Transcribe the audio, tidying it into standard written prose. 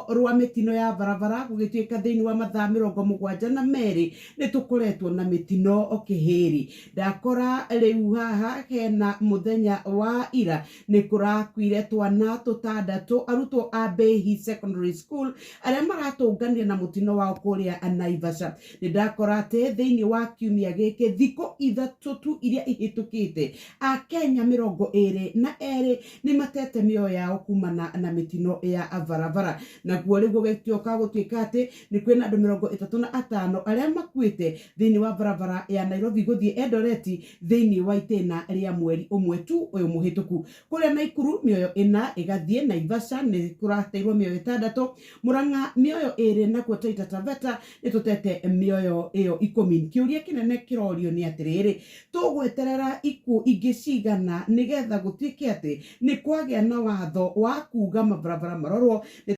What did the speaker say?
Rwa mĩtino ya barabara gũgĩtuĩka thĩinĩ wa mathaa 72 nĩ tũkoretwo na mĩtino kĩhĩri. Ndakora rĩu haha hena mũthenya wa ira nĩ kũrakuire twana tũtandatũ, arutwo a Behi Secondary School arĩa maratũnganire na mũtino wao kũrĩa Naivasha. Nĩ ndakora atĩ thĩinĩ wa kiumia gĩkĩ, thikũ 3 tu iria ihĩtũkĩte, Akenya 22 nĩ matete mĩoyo yao kumana na mĩtino ya barabara. Naguo rĩu gũgĩtuĩka gũtuĩka atĩ nĩ kwĩna andũ 35 arĩa makuĩte thĩinĩ wa barabara ya Nairobi gũthiĩ Eldoret thĩinĩ wa itĩna rĩa mweri ũmwe tu ũyũ mũhĩtũku. Kũrĩa Naikuru mĩoyo 4 ĩgathiĩ, Naivasha nĩ kũrateirwo mĩoyo 6, Murang'a mĩoyo 2, nakuo Taita Taveta nĩ tũtete mĩoyo ĩyo 10. Kĩũria kĩnene kĩrorio nĩ atĩrĩrĩ, tũgweterera ikuũ ingĩ cigana nĩgetha gũtuĩke atĩ nĩ kwagĩa na watho wa kuga mabarabara marorwo?